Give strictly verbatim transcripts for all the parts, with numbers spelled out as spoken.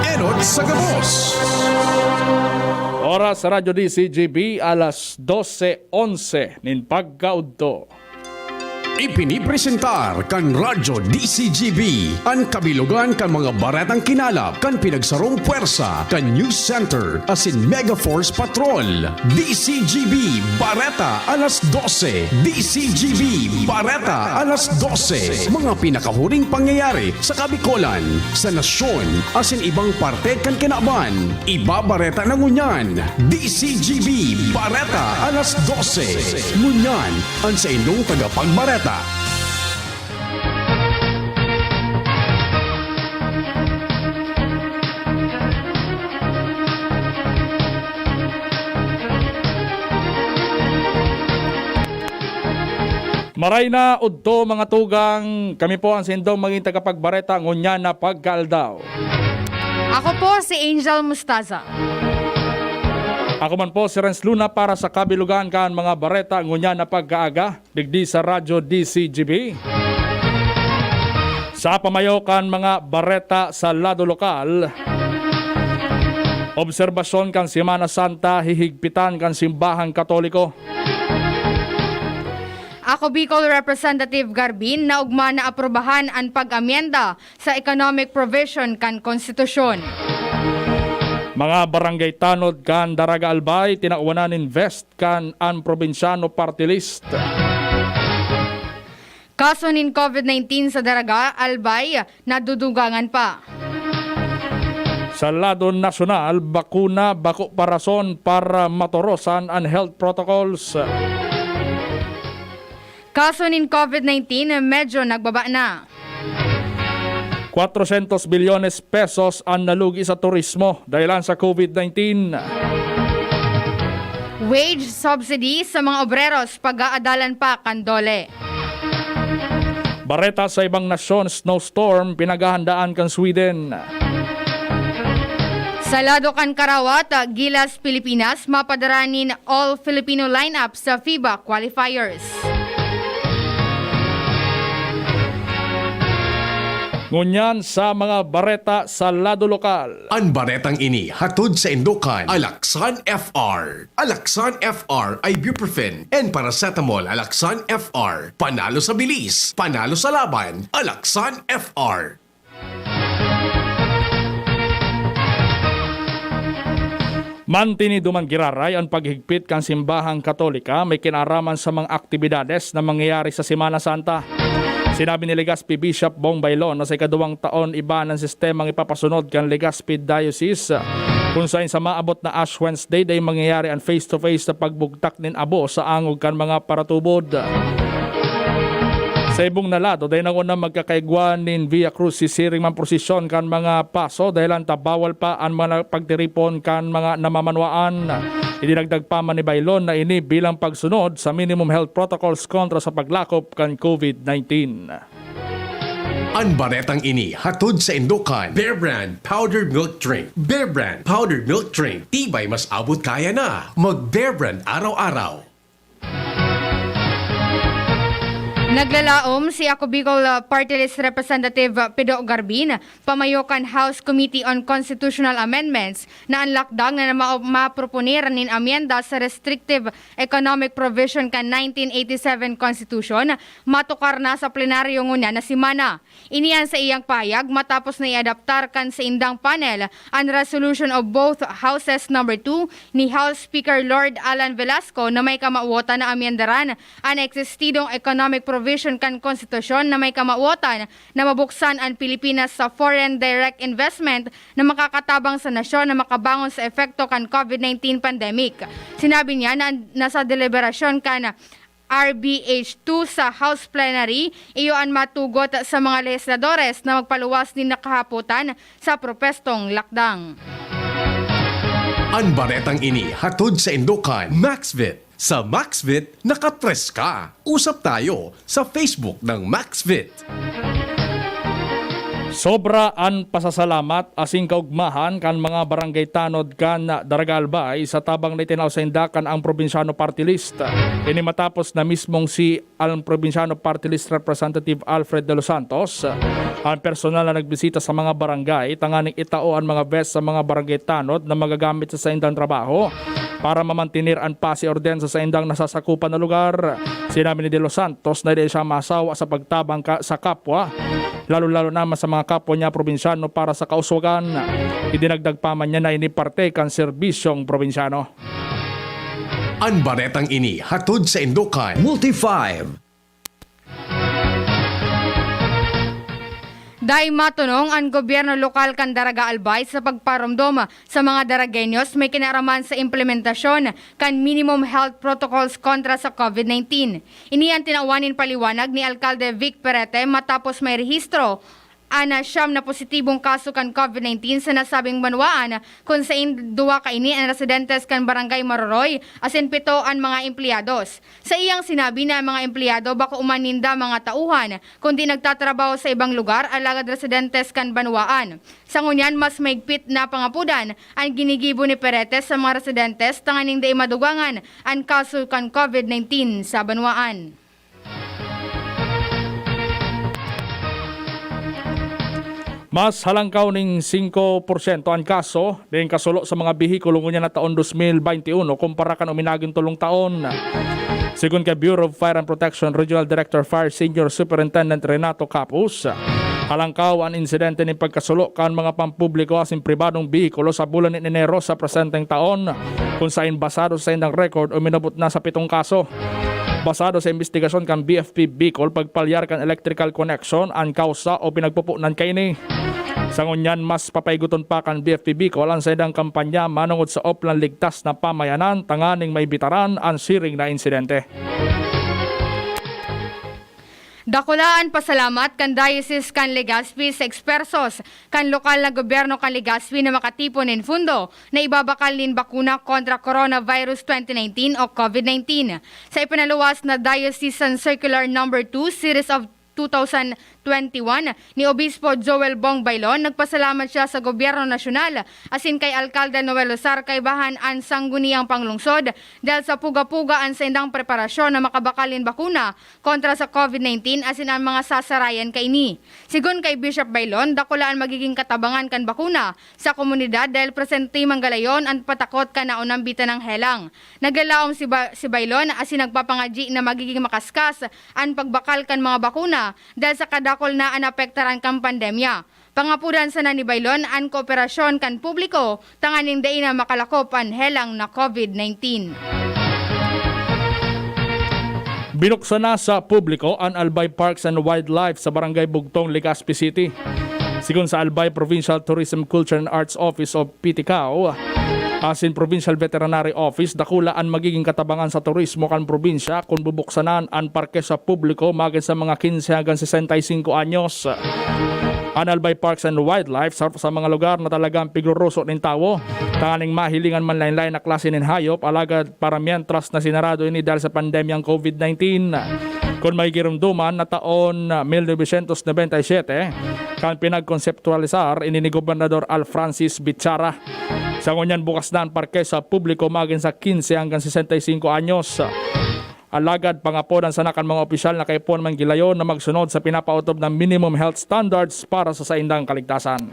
Enot sa gabos. Oras sa Radyo D C G B, alas dose onse nin pagkaudto. Ipinipresentar kan Radyo D C G B an kabilogan kan mga baretang kinalap kan pinagsarong pwersa kan News Center asin Mega Force Patrol. D C G B Bareta alas dose. D C G B Bareta alas dose. Mga pinakahuring pangyayari sa Kabikolan, sa nasyon, asin ibang parte kan kinaban. Ibabareta na ngunyan, D C G B Bareta alas dose. Ngunyan, an saindong tagapagbareta. Maray na udto, mga tugang, kami po an saindong magin tagapagbareta ngunyan na pagkaaldaw. Ako po si Angel Mustaza. Ako man po si Renz Luna para sa kabilogan kan mga bareta ngunyan na pagkaaga, digdi sa Radyo D C G B. Sa pamayo kan mga bareta sa lado lokal, obserbasyon kan Semana Santa hihigpitan kan Simbahang Katoliko. Ako, Bicol Representative Garbin, naugma na aprubahan an pag-amyenda sa economic provision kan konstitusyon. Mga barangay tanod kan Daraga Albay, tinawan na nin vest kan An Probinsyano Party List. Kaso nin COVID nineteen sa Daraga Albay, nadudugangan pa. Sa lado nasyonal, bakuna bako pa rason para matorosan an health protocols. Kaso nin COVID nineteen medyo nagbaba na. Cuatrocientos bilyones pesos an nalugi sa turismo dahelan sa COVID nineteen. Wage subsidy sa mga obreros pag-aadalan pa kan DOLE. Bareta sa ibang nasyon, snowstorm pinaghahandaan kan Sweden. Sa lado kan karawat, Gilas, Pilipinas, mapadara nin all Filipino lineup sa FIBA qualifiers. Ngunyan sa mga bareta sa lado lokal. An baretang ini hatod saindo kan Alaxan F R. Alaxan F R, ibuprofen and paracetamol. Alaxan F R, panalo sa bilis, panalo sa laban. Alaxan F R. Mantinido man giraray an paghigpit kan Simbahang Katolika may kinaaraman sa mga aktibidades na mangyayari sa Semana Santa. Sinabi ni Legazpi Bishop Bong Bailon na sa ikaduwang taon iba an sistemang ipapasunod kan Legazpi Diocese, kun saen sa maabot na Ash Wednesday dai mangyayari an face-to-face na pagbugtak nin abo sa angog kan mga paratubod. Sa ibong na lado, dai na ngona magkakaigwa nin Via Crucis siring man prosesyon kan mga paso, dahelan ta bawal pa an mga pagtiripon kan mga namamanwaan. Idinagdag pa man ni Bailon na ini bilang pagsunod sa minimum health protocols kontra sa paglakop kan COVID nineteen. An baretang ini hatod saindo kan Bear Brand Powdered Milk Drink. Bear Brand Powdered Milk Drink, tibay mas abot kaya na. Mag Bear Brand araw-araw. Naglalaom si Ako Bicol, uh, Party List Representative, uh, Pido Garbin, pamayo kan House Committee on Constitutional Amendments, na an lakdang na ma-, maproponer nin amyenda sa restrictive economic provision kan nineteen eighty-seven Constitution matukar na sa plenaryo ngunyan na semana. Ini an saiyang pahayag matapos na iadaptar kan saindang panel an Resolution of Both Houses Number Two ni House Speaker Lord Alan Velasco na may kamawotan na amyendaran an existidong economic provision kan konstitusyon na may kamawotan na mabuksan an Pilipinas sa foreign direct investment na makakatabang sa nasyon na makabangon sa epekto kan COVID nineteen pandemic. Sinabi niya na nasa deliberasyon kan R B H two sa House Plenary, iyo an matugot sa mga lehisladores na magpaluwas nin nakahapotan sa propestong lakdang. An baretang ini hatod saindo kan Maxvit. Sa Maxvit, nakapreska. Usap tayo sa Facebook ng Maxvit. Sobra an pasasalamat asin kaugmahan kan mga barangay tanod kan Daraga Albay sa tabang na itinao sainda kan Ang Probinsyano Party List. Ini matapos na mismong si Ang Probinsyano Party List Representative Alfred De Los Santos an personal na nagbisita sa mga barangay tanganing itao an mga vest sa mga barangay tanod na magagamit sa saindang trabaho para mamantener an pasi orden sa saindang nasasakupan na lugar. Sinabi ni De Los Santos na di siya masawa sa pagtabang ka, sa kapwa, lalo-lalo naman sa mga kapwa niya probinsyano para sa kauswagan. Idinagdag pa man niya na ini parte kan serbisyong probinsyano. An baretang ini hatod saindo kan Multi five. Dai matonong an gobyerno lokal kan Daraga Albay sa pagparomdom sa mga Daragueños may kinaraman sa implementasyon kan minimum health protocols kontra sa COVID nineteen. Ini an tinawan nin paliwanag ni Alkalde Vic Perete matapos may rehistro an siyam na positibong kaso kan COVID nineteen sa nasabing banwaan, kun sain duwa kaini an residentes kan Barangay Maroroy asin pito an mga empleyados. Sa iyang sinabi na mga empleyado bako man ninda mga tauhan, kundi nagtatrabaho sa ibang lugar alagad residentes kan banwaan. Sa ngunyan, mas mahigpit na pangapudan an ginigibo ni Perete sa mga residentes tanganing dai madugangan an kaso kan COVID nineteen sa banwaan. Mas halangkaw ning singko porsyento an kaso nin kasulo sa mga behikulo ngunyan na taon dos mil baynte uno kumpara kan uminaging tolong taon. Sigon kay Bureau of Fire and Protection Regional Director Fire Senior Superintendent Renato Capus, halangkaw an insidente nin pagkasulo kan mga pampubliko asin pribadong behikulo sa bulan nin Enero sa presenteng taon, kun sain basado sa saindang record, uminabot na sa pitong kaso. Basado sa imbestigasyon kan B F P Bicol, pagpalyar kan electrical connection an kausa o pinagpoponan kaini. Sa ngunyan, mas papaigoton pa kan B F P Bicol an saindang kampanya manongod sa oplan ligtas na pamayanan tanganing maibitaran an siring na insidente. Dakula an pasalamat kan Diocese kan Legazpi sa ekspertos kan lokal na gobyerno kan Legazpi na makatipon nin fundo na ibabakal nin bakuna kontra coronavirus twenty nineteen o COVID nineteen. Sa ipinaluwas na Diocesan Circular Number two, Series of two thousand twenty-one ni Obispo Joel Bong Baylon, nagpasalamat siya sa Gobyerno Nasyonal asin kay Alkalde Noel Losar kaibahan an Sangguniang Panglungsod dahil sa puga-puga an saindang preparasyon na makabakal nin bakuna kontra sa COVID nineteen asin an mga sasarayan kaini. Sigon kay Bishop Baylon, dakula an magiging katabangan kan bakuna sa komunidad dahil presente manggalayon an patakot kan naunambitan ng helang. Naglalaom si Ba-, si Baylon asin nagpapangadyi na magiging makaskas an pagbakal kan mga bakuna dahil sa kadakul na an naapektaran kan pandemya. Pangapudan sana ni Baylon an kooperasyon kan publiko tanganing dai na makalakop an helang na COVID nineteen. Binuksan na sa publiko an Albay Parks and Wildlife sa Barangay Bugtong, Legazpi City. Sigon sa Albay Provincial Tourism, Culture and Arts Office o P T C A O, asin Provincial Veterinary Office, dakula an magiging katabangan sa turismo kan probinsya kun bubuksanan an parke sa publiko magin sa mga quince hanggang sesenta y cinco anyos. An Albay Parks and Wildlife sa, sa mga lugar na talagang pigruruso nin tawo, tanganing mahilingan man lain-lain na klase nin hayop, alagad para mientras na sinarado ini dahil sa pandemyang COVID nineteen. Kun magigiromdoman na taon mil novecientos nobenta y siete, kan pinagkonseptualisar ini ni Gobernador Al Francis Bichara. Sa ngunyan, bukas na an parke sa publiko magin sa quince hanggang sesenta y cinco anyos. Alagad pangapodan sana kan mga opisyal na kaipuhan man gilayon na magsunod sa pinapaotob na minimum health standards para sa saindang kaligtasan.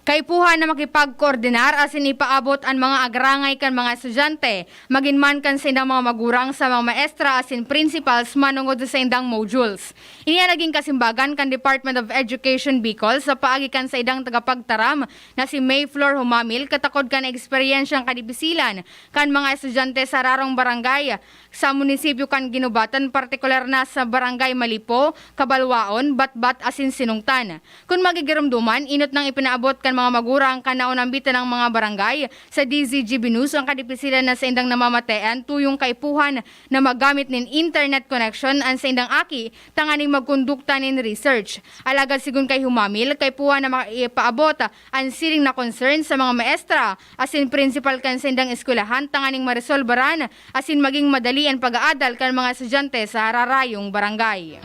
Kaipuhan na makipagkoordinar asin ipaabot an mga agrangay kan mga estudyante, magin man kan saindang mga magurang sa mga maestra asin principals manongod sa saindang modules. Ini an naging kasimbagan kan Department of Education Bicol sa paagi kan saindang tagapagtaram na si May Flor Humamil, katakod kan eksperyensyang kadipisilan kan mga estudyante sa hararong barangay sa munisipyo kan Guinobatan, partikular na sa Barangay Malipo, Cabalwaon, Batbat asin Sinungtan. Kun magigiromdoman, inot nang ipinaabot kan mga magurang kan naunambitan ng mga barangay sa D Z G B News ang kadipisilan na saindang namamatean, tuyong kaipuhan na magamit nin internet connection an saindang aki tanganing magkondukta nin research. Alagad sigon kay Humamil, kaipuhan na maipaabot an siring na concern sa mga maestra asin principal kan saindang eskwelahan tanganing maresolbaran asin maging madali an pag-aadal kan mga estudyante sa hararayong barangay.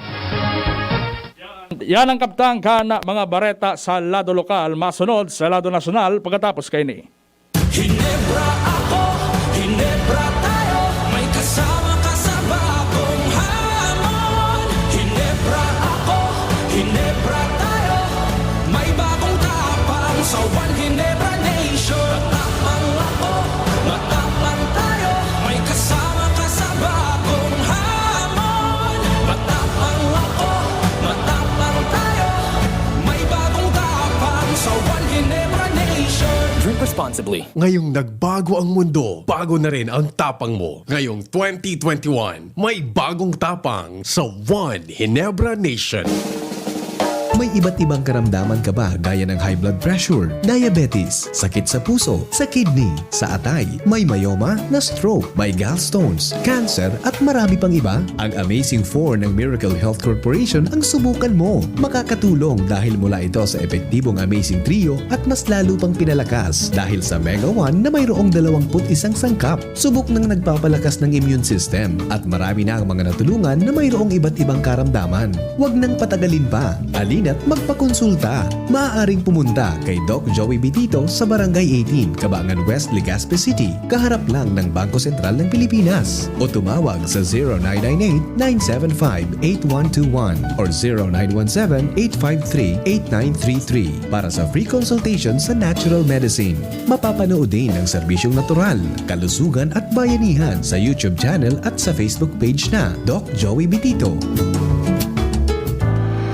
Yan ang kabtang kan mga bareta sa lado lokal. Masunod sa lado nasyonal pagkatapos kaini. Hinebra ako, Hinebra tayo, may kasama ka sa bagong hamon. Hinebra ako, Hinebra tayo, may bagong tapang sa One Hinebra Nation. Matapang ako, matapang tayo, may kasama ka sa bagong hamon. Matapang ako, matapang tayo, may bagong tapang sa One Hinebra Nation. Drink responsibly. Ngayong nagbago ang mundo, bago na rin ang tapang mo. Ngayong twenty twenty-one, may bagong tapang sa One Hinebra Nation. May iba't ibang karamdaman ka ba, gaya ng high blood pressure, diabetes, sakit sa puso, sa kidney, sa atay, may myoma, na-stroke, may gallstones, cancer, at marami pang iba? Ang Amazing Four ng Miracle Health Corporation ang subukan mo. Makakatulong dahil mula ito sa epektibong Amazing Trio at mas lalo pang pinalakas dahil sa Mega One na mayroong dalawampu't isang sangkap. Subok nang nagpapalakas ng immune system at marami na ang mga natulungan na mayroong iba't ibang karamdaman. Huwag nang patagalin pa. Halina't magpakonsulta. Maaaring pumunta kay Doc Joey Bitito sa Barangay eighteen, Cabangan West, Legazpi City, kaharap lang ng Bangko Sentral ng Pilipinas. O tumawag sa zero nine nine eight, nine seven five, eight one two one or zero nine one seven, eight five three, eight nine three three para sa free consultation sa natural medicine. Mapapanood din ang serbisyong natural, kalusugan at bayanihan sa YouTube channel at sa Facebook page na Doc Joey Bitito.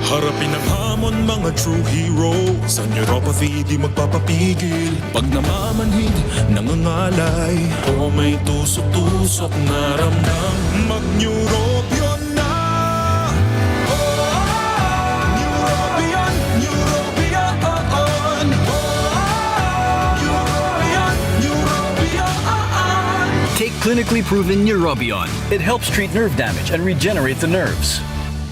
Harapin ang hamon, mga true heroes. Ang neuropathy di magpapapigil. Pag namamanhid, nangangalay, o may tusok-tusok na ramdam, mag-Neurobion na. Neurobion, Neurobion, Neurobion, Neurobion. Take clinically proven Neurobion. It helps treat nerve damage and regenerate the nerves.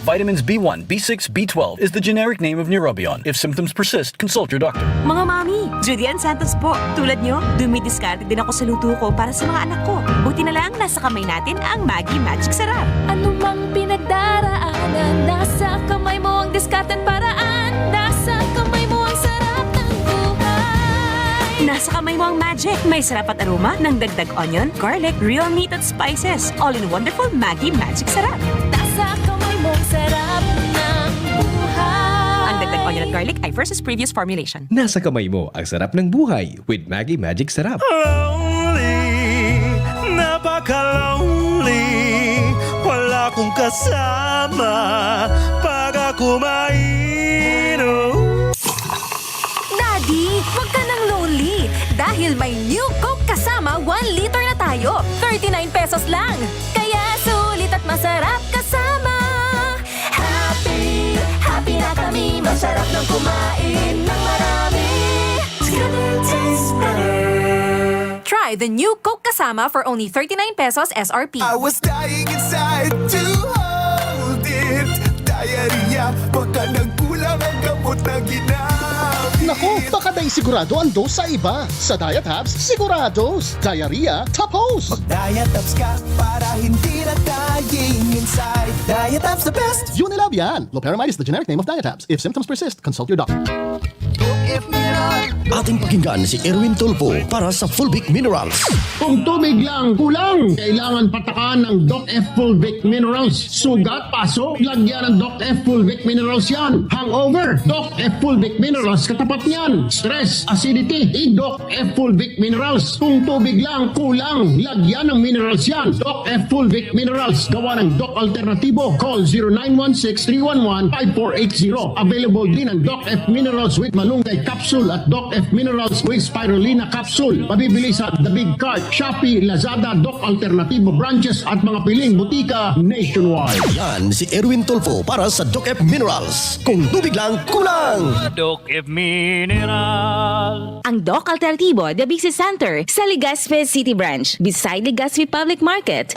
Vitamins B one, B six, B twelve is the generic name of Neurobion. If symptoms persist, consult your doctor. Mga mami, Judy Ann Santos po. Tulad nyo, dumidiskarte din ako sa luto ko para sa mga anak ko. Buti na lang, nasa kamay natin ang Maggi Magic Sarap. Anumang pinagdaraanan, nasa kamay mo ang diskarte at paraan. Nasa kamay mo ang sarap ng buhay. Nasa kamay mo ang magic. May sarap at aroma ng dagdag onion, garlic, real meat at spices. All in wonderful Maggi Magic Sarap. Nasa kamay mo ang sarap ng buhay. Ang dagdag onion at garlic ay versus previous formulation. Nasa kamay mo ang sarap ng buhay with Maggi Magic Sarap. Lonely, napaka-lonely. Wala akong kasama pag ako mainom. Daddy, wag ka nang lonely. Dahil may New Coke Kasama, one liter na tayo. Thirty-nine pesos lang. Kaya sulit at masarap kasama. Happy, happy na kami. Masarap nang kumain ng marami. It's gonna taste better. Try the New Coke Kasama for only thirty-nine pesos S R P. I was dying inside to hold it. Diarrhea, baka nagkulang ang gamot na ginamit. Naku, baka dai sigurado ang dose sa iba. Sa Diatabs, sigurados. Diarrhea, tapos. Mag-Diatabs ka para hindi na dying inside. Diatabs the best! Unilab yan. Loperamide is the generic name of Diatabs. If symptoms persist, consult your doctor. Ating pakinggan si Erwin Tulfo para sa Fulvic Minerals. Kung tubig lang kulang, kailangan patakan ng Doc F Fulvic Minerals. Sugat, paso, lagyan ng Doc F Fulvic Minerals yan. Hangover, Doc F Fulvic Minerals, katapat niyan. Stress, acidity, i-Doc F Fulvic Minerals. Kung tubig lang kulang, lagyan ng minerals yan. Doc F Fulvic Minerals, gawa ng Doc Alternatibo. Call zero nine one six three one one five four eight zero. Available din ang Doc F Minerals with Malunggay Capsule at Doc F Minerals with Spirulina Capsule. Mabibili sa The Big Cart, Shopee, Lazada, Doc Alternatibo branches at mga piling butika nationwide. Yan si Erwin Tulfo para sa Doc F Minerals. Kung tubig lang kulang. Doc F Mineral. Ang Doc Alternatibo, The Big C Center, sa Legazpi City Branch, beside Legazpi Public Market.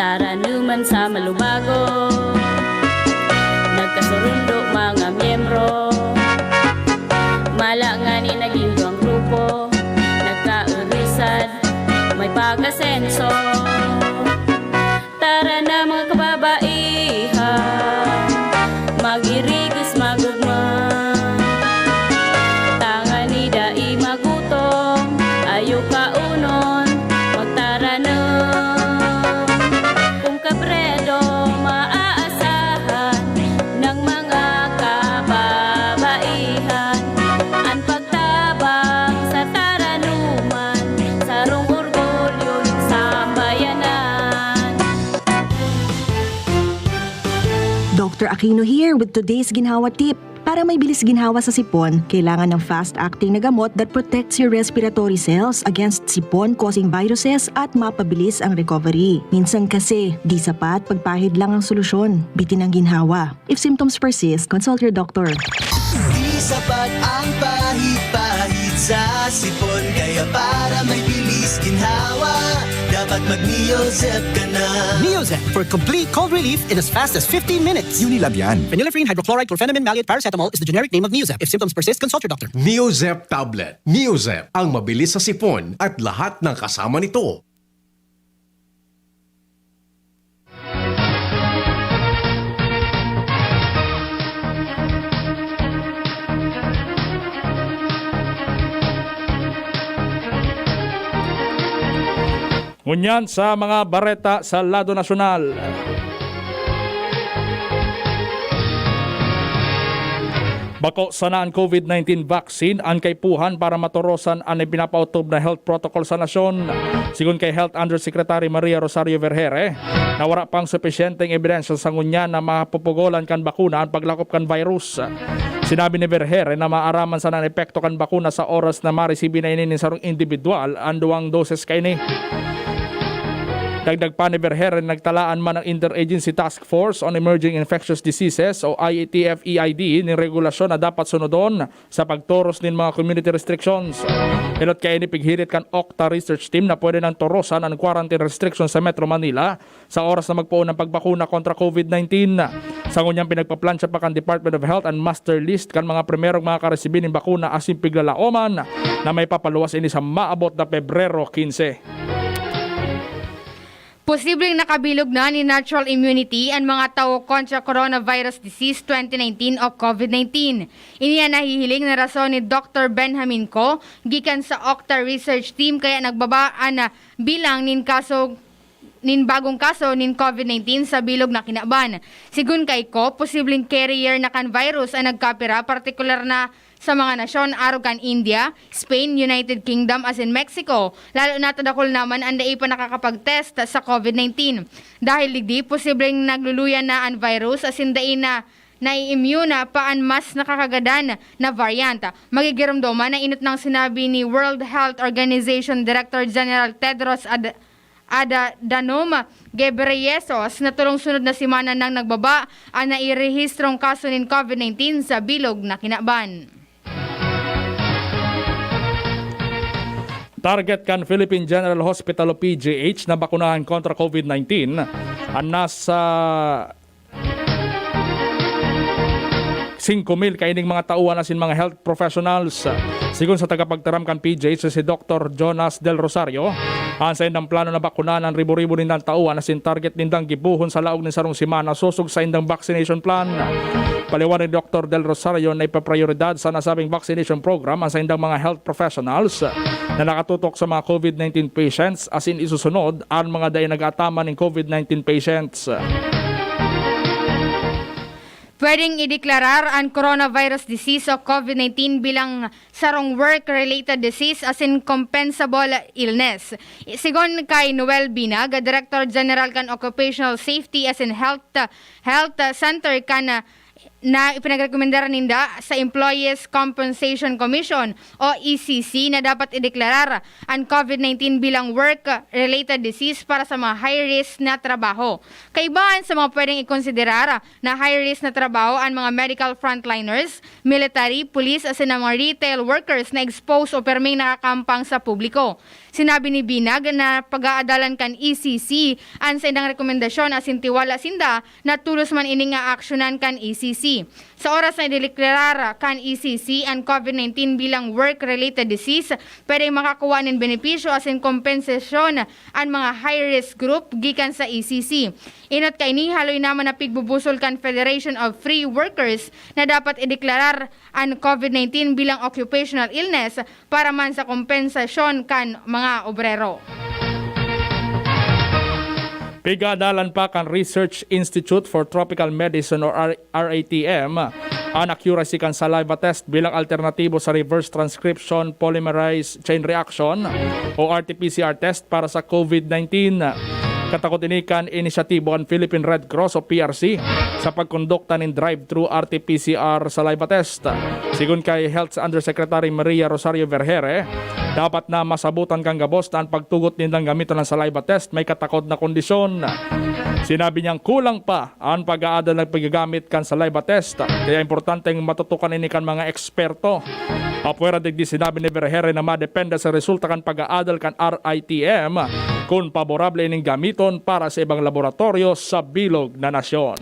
Taranuman sa malubago, nagkasurundo mga miyembro. Mala ngani naging duwang grupo, nagkaurisan, may pag-asenso. Tara na, mga kababaihan, Aquino here with today's ginhawa tip. Para may bilis ginhawa sa sipon, kailangan ng fast-acting na gamot that protects your respiratory cells against sipon-causing viruses at mapabilis ang recovery. Minsan kasi, di sapat pagpahid lang ang solusyon. Bitin ang ginhawa. If symptoms persist, consult your doctor. Di sapat ang pahid-pahid sa sipon. Kaya para may bilis ginhawa, dapat mag-Neozep ka na. Neozep for complete cold relief in as fast as fifteen minutes. Unilab yan. Phenylephrine, hydrochloride, chlorphenamine, maleate, paracetamol is the generic name of Neozep. If symptoms persist, consult your doctor. Neozep tablet. Neozep, ang mabilis sa sipon at lahat ng kasama nito. Ngunyan sa mga bareta sa lado nasyonal. Bako sana an COVID nineteen vaccine an kaipuhan para maturosan an ipinapaotob na health protocol sa nasyon. Sigon kay Health Undersecretary Maria Rosario Vergeire, na wara pang supisyenteng ebidensya sa ngunyan na mapupugolan kan bakuna an paglakop kan virus. Sinabi ni Vergeire na maaraman sana an epekto kan bakuna sa oras na maresibi na ini nin sarong indibidwal an duwang doses kaini. Dagdag pa ni Vergeire na nagtalaan man ang Interagency Task Force on Emerging Infectious Diseases o I T F E I D nin regulasyon na dapat sunodon sa pagtoros nin mga community restrictions. Enot kaini, pighirit kan OCTA Research Team na pwede nang torosan an quarantine restrictions sa Metro Manila sa oras na magpoon ang pagbakuna kontra COVID nineteen. Sa ngunyan, pinagpaplansya pa kan Department of Health an master list kan mga primerong makakaresibi nin bakuna asin piglalaoman na maipapaluwas ini sa maabot na Pebrero quince. Posibleng nakabilog na nin natural immunity an mga tawo kontra coronavirus disease twenty nineteen o COVID nineteen. Ini an nahihiling na rason ni Doktor Benjamin Ko gikan sa OCTA Research Team, kaya nagbaba an bilang nin kaso nin bagong kaso nin COVID nineteen sa bilog na kinaban. Sigon kay Ko, posibleng carrier na kan virus an nagkapira, partikular na sa mga nasyon arog kan India, Spain, United Kingdom asin Mexico, lalo na ta dakul naman an dai pa nakakapag-test sa COVID nineteen. Dahil digdi, posibleng nagluluya na an virus asin dai na nai-immune pa an mas nakakagadan na variant. Magigiromdoman na enot nang sinabi ni World Health Organization Director General Tedros Ad- Adhanom Ghebreyesus na tolong sunod na semana nang nagbaba an nairehistrong kaso nin COVID nineteen sa bilog na kinaban. Target kan Philippine General Hospital o P G H na bakunahan kontra COVID nineteen an nasa singko mil kaining mga tauhan asin mga health professionals. Sigon sa tagapagtaram kan P G H na si Doktor Jonas Del Rosario, an saindang plano na bakunahan an ribo-ribo nindang tauhan asin target nindang gibohon sa laog nin sarong semana sosog saindang vaccination plan. Paliwanag ni Doktor Del Rosario na ipaprioridad sa nasabing vaccination program an saindang mga health professionals na nakatutok sa mga COVID nineteen patients asin isusunod an mga dai nag-aataman nin COVID nineteen patients. Pwedeng ideklarar an coronavirus disease o COVID nineteen bilang sarong work-related disease asin compensable illness. Sigon kay Noel Binag, Director General kan Occupational Safety asin Health Health Center kan na ipinagrekomendar ninda sa Employees Compensation Commission o E C C na dapat ideklarar an COVID nineteen bilang work-related disease para sa mga high-risk na trabaho. Kaibahan sa mga pwedeng ikonsiderar na high-risk na trabaho an mga medical frontliners, military, police asin ang mga retail workers na exposed o perming nakakampang sa publiko. Sinabi ni Binag na pag-aadalan kan E C C an saindang rekomendasyon asin tiwala sinda na tolos man ining aaksyonan kan E C C. Sa oras na ideklarar kan E C C an COVID nineteen bilang work-related disease, pwedeng makakuha nin benepisyo asin kompensasyon an mga high-risk group gikan sa E C C. Enot kaini, haloy naman na pigbubusol kan Federation of Free Workers na dapat ideklarar an COVID nineteen bilang occupational illness para man sa kompensasyon kan mga obrero. Pig-aadalan pa kan Research Institute for Tropical Medicine or R- RATM an accuracy kan saliva test bilang alternatibo sa reverse transcription polymerase chain reaction o R T P C R test para sa COVID nineteen. Katakod ini kan inisyatibo kan Philippine Red Cross o P R C sa pagkondukta nin drive-thru R T P C R saliva test. Sigon kay Health Undersecretary Maria Rosario Vergere, dapat na masabutan kan gabos na an pagtugot nindang gamiton an saliva test may katakod na kondisyon. Sinabi niyang kulang pa an pag-aadal na paggagamit kan saliva test, kaya importanteng matutukan ini kan mga eksperto. Apwera digdi, sinabi ni Vergere na madepende sa resulta kan pag-aadal kan R I T M kun paborable ining gamiton para sa ibang laboratoryo sa bilog na nasyon.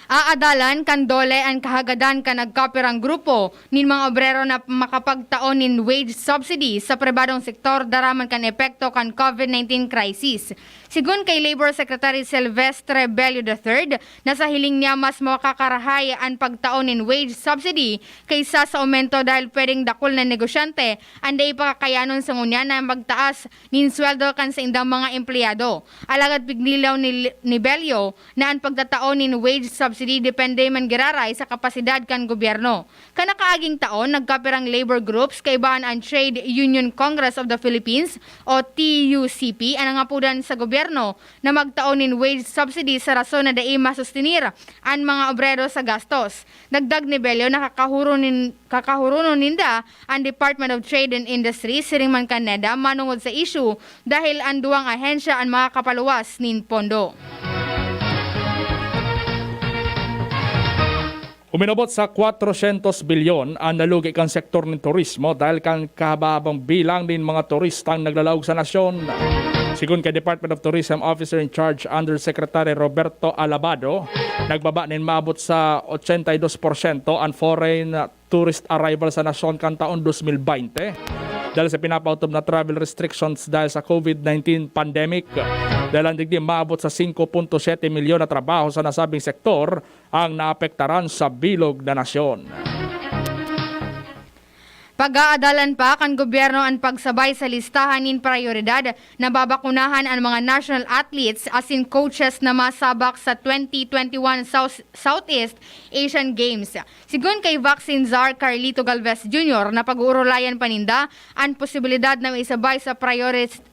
Aadalan kan DOLE an kahagadan kan nagkapirang grupo nin mga obrero na makapagtao nin wage subsidy sa pribadong sektor daraman kan epekto kan COVID nineteen crisis. Sigon kay Labor Secretary Silvestre Bello the third, na sa hiling niya mas makakarahay an pagtao nin wage subsidy kaysa sa aumento dahil pwedeng dakul na negosyante an dai pa kakayanon sa ngunyan na magtaas nin sweldo kan saindang mga empleyado. Alagad pignilaw ni, ni Bello na an pagtatao nin wage subsidy depende man giraray sa kapasidad kan gobyerno. Kan nakaaging taon, nagkapirang labor groups, kaibahan an Trade Union Congress of the Philippines o T U C P, an nangapodan sa gobyerno na magtao nin wage subsidy sa rason na dai masustenir an mga obrero sa gastos. Dagdag ni Bello na kakahuron nin, kakahuronon ninda an Department of Trade and Industry siring man kan NEDA manongod sa isyu dahil an duwang ahensya an makakapaluwas nin pondo. Uminabot sa kwatrosyentos bilyon an nalugi kan sektor nin turismo dahil kan kahaba-habang bilang nin mga turistang naglalaog sa nasyon. Sigon kay Department of Tourism Officer in Charge Undersecretary Roberto Alabado, nagbaba nin maabot sa ochenta y dos porsyento an foreign tourist arrival sa nasyon kan taon dos mil baynte dahil sa pinapaotob na travel restrictions dahil sa COVID nineteen pandemic. Dahelan digdi, maabot sa singko punto siyete milyon na trabaho sa nasabing sektor ang naapektaran sa bilog na nasyon. Pag-aadalan pa kan gobyerno an pagsabay sa listahan nin prayoridad na babakunahan an mga national athletes asin coaches na masabak sa twenty twenty-one South, Southeast Asian Games. Sigon kay Vaccine Czar Carlito Galvez Junior na pag-uurulayan pa ninda an posibilidad na maisabay sa priority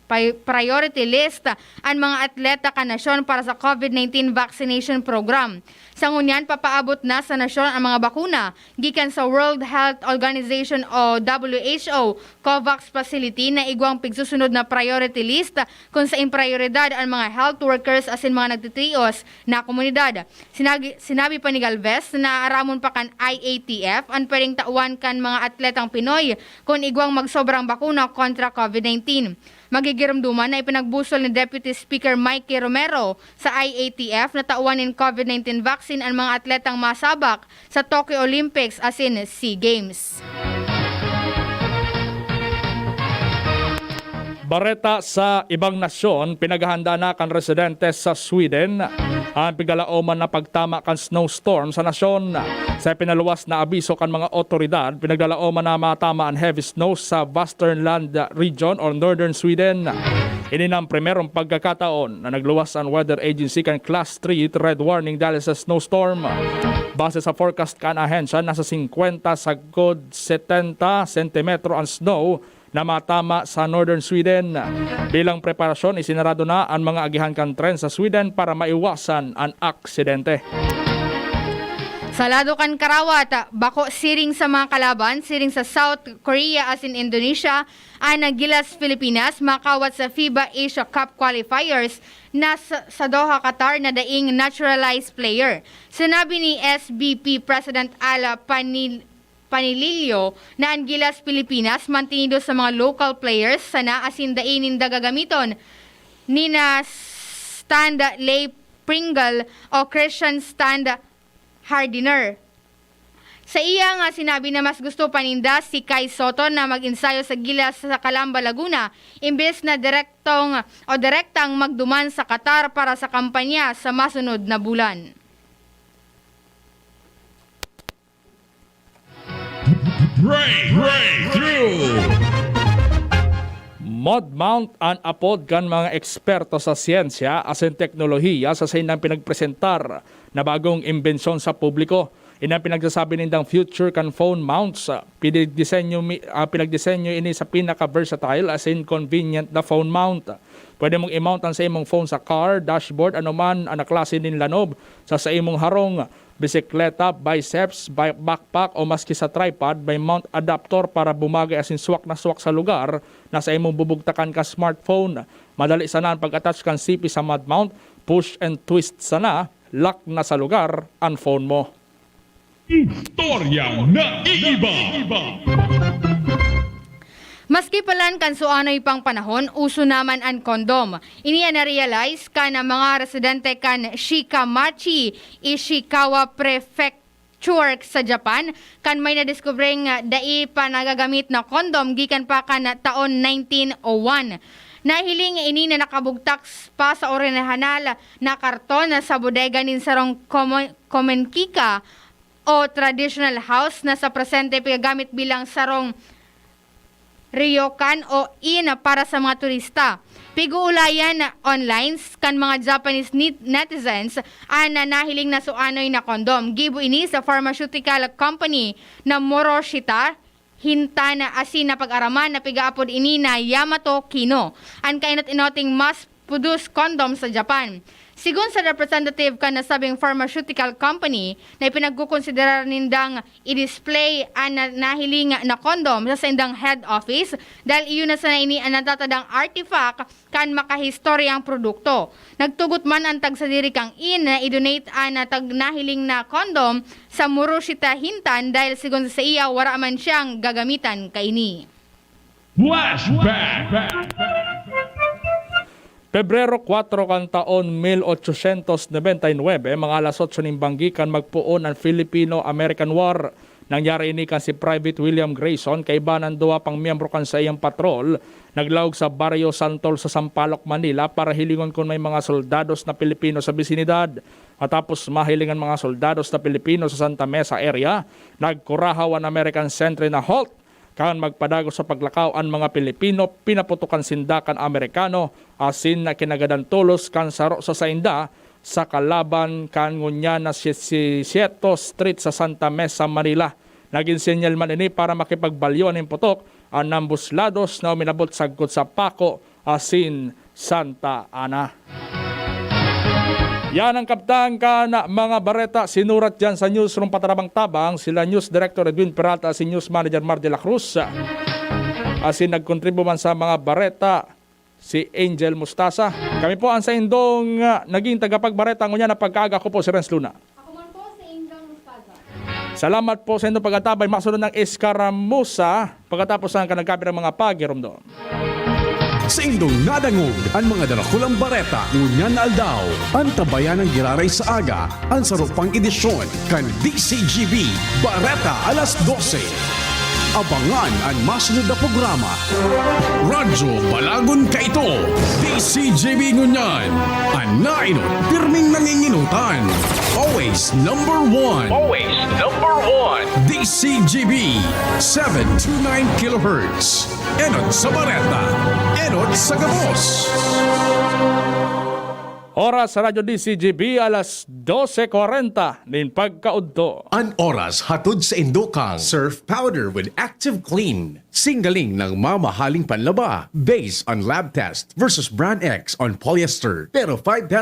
priority list an mga atleta kan nasyon para sa COVID nineteen vaccination program. Sa ngunyan, papaabot na sa nasyon ang mga bakuna gikan sa World Health Organization o W H O COVAX facility na igwang pigsusunod na priority list kun saing prayoridad an mga health workers asin mga nagtitios na komunidad. Sinagi, sinabi pa ni Galvez na aaramon pa kan I A T F an pwedeng tawan kan mga atletang Pinoy kun igwang magsobrang bakuna kontra COVID nineteen. Magigiromdoman na ipinagbusol ni Deputy Speaker Mikey Romero sa I A T F na tawan nin COVID nineteen vaccine an mga atletang masabak sa Tokyo Olympics asin SEA Games. Bareta sa ibang nasyon, pinaghahanda na kan residente sa Sweden an pigalaoman na pagtama kan snowstorm sa nasyon. Sa pinaluwas na abiso kan mga otoridad, pinaglalaoman na matama an heavy snow sa Västernland region or northern Sweden. Ini na ang primerong pagkakataon na nagluwas an weather agency kan class three red warning dahil sa snowstorm. Base sa forecast kan ahensya, nasa singkwenta sagkod setenta sentimetro ang snow na matama sa northern Sweden. Bilang preparasyon, isinarado na an mga agihan kan tren sa Sweden para maiwasan an aksidente. Sa lado kan karawat, bako siring sa mga kalaban siring sa South Korea asin Indonesia an Gilas Pilipinas makawat sa FIBA Asia Cup qualifiers na sa, sa Doha, Qatar na daing naturalized player. Sinabi ni S B P President Ala Panil Panililio na an Gilas Pilipinas mantinido sa mga local players sana asin dai ninda gagamiton nina Stand Lay Pringle o Christian Stand Hardiner. Sa iya nga sinabi na mas gusto pa ninda si Kai Soto na mag-ensayo sa Gilas sa Calamba, Laguna, imbes na direktong o direktang magduman sa Qatar para sa kampanya sa masunod na bulan. Break, breakthrough! Mud Mount an apod kan mga eksperto sa siyensya asin teknolohiya sa saindang pinagpresentar na bagong imbensyon sa publiko. Ini ang pinagsasabi nindang future kan phone mounts. Ah, pinagdisenyo mi-, ah, pinagdisenyo ini sa pinaka-versatile as in convenient na phone mount. Pwede mong i-mount ang sa imong phone sa car, dashboard, anuman ang klase nin lanob, sa, sa imong harong, bisikleta, biceps, bi-, backpack o maski sa tripod, may mount adapter para bumagay asin swak na swak sa lugar na sa imong bubugtakan ka smartphone. Madali sana ang pag-attach kan C P sa mud mount, push and twist sana, lock na sa lugar ang phone mo. Istoryang naiiba. Maski palan kan suanoy pang panahon, uso naman an kondom. Ini an na-realize kan mga residente kan Shikamachi, Ishikawa Prefecture sa Japan, kan may nadiskubreng dai pa nagagamit na kondom gikan pa kan taon nineteen oh one. Nahiling ini na nakabugtak pa sa orihinal na karton sa bodega nin sarong komo-, komenkika o traditional house na sa presente pigagamit bilang sarong ryokan o inn para sa mga turista. Pig-uulayan online kan mga Japanese nit-, netizens an nahiling na suanoy na kondom. Gibo ini sa pharmaceutical company na Moroshita Hintan asin napag-araman na pigaapod ini na Yamato Kino, an kainot-inoting mass-produced condom sa Japan. Sigon sa representative kan nasabing pharmaceutical company na ipinagkukonsiderar nindang i-display an na-, nahiling na kondom sa saindang head office dahil iyo na sana ini an natatadang artifact kan makahistoryang produkto. Nagtugot man an tagsadiri kan inn na i-donate an tag-, nahiling na kondom sa Moroshita Hintan dahil sigon sa saiya, wara man siyang gagamitan kaini. Flashback! Pebrero kwatro kan taon mil ochocientos nobenta y nuebe, mga alas otso nin banggi kan magpoon an Filipino-American War. Nangyari ini kan si Private William Grayson, kaiba nin duwa pang miyembro kan saiyang patrol, naglaog sa Barrio Santol sa Sampaloc, Manila, para hilingon kun may mga soldados na Pilipino sa bisinidad. Matapos mahiling an mga soldados na Pilipino sa Santa Mesa area, nagkurahaw an American sentry na, "Halt!" Kan magpadagos sa paglakaw an mga Pilipino, pinaputokan sinda kan Amerikano asin kinagadan tolos kan saro sa sainda sa kalaban kan ngunyan na Siete Street sa Santa Mesa, Manila. Nagin senyal man ini para makipagbalyo nin putok an ambos lados na uminabot sagkod sa Paco asin Santa Ana. Yan ang kabtang kan mga bareta sinurat dyan sa newsroom. Patarabang-tabang sila News Director Edwin Peralta, si News Manager Mar de la Cruz, asin nagkontribu man sa mga bareta si Angel Mustasa. Kami po ang saindong, ah, naging tagapagbareta ngunyan na pagkaaga. Ako po si Renz Luna. Ako man po si Angel Mustasa. Salamat po sa inyong pag-antabay. Masunod ng Eskaramusa pagkatapos ng kanagkabi ng mga pagiromdom. Saindong nadangog an mga darakulang bareta ngunyan na aldaw. Antabayan an giraray sa aga an saro pang edisyon kan D C G B Bareta Alas Dose. Abangan an masunod na programa. Radyo Balagon Kaito, D C G B ngunyan, an nainot pirming nanginginotan. Always number one. Always number one. D C G B, seven two nine kilohertz. Enot sa bareta, enot sa gabos. Oras sa Radyo D C G B, alas dose kwarenta nin pagkaudto. An oras hatod saindo kan Surf Powder with Active Clean. Singgaling nang mamahaling panlaba based on lab test versus Brand X on polyester, pero five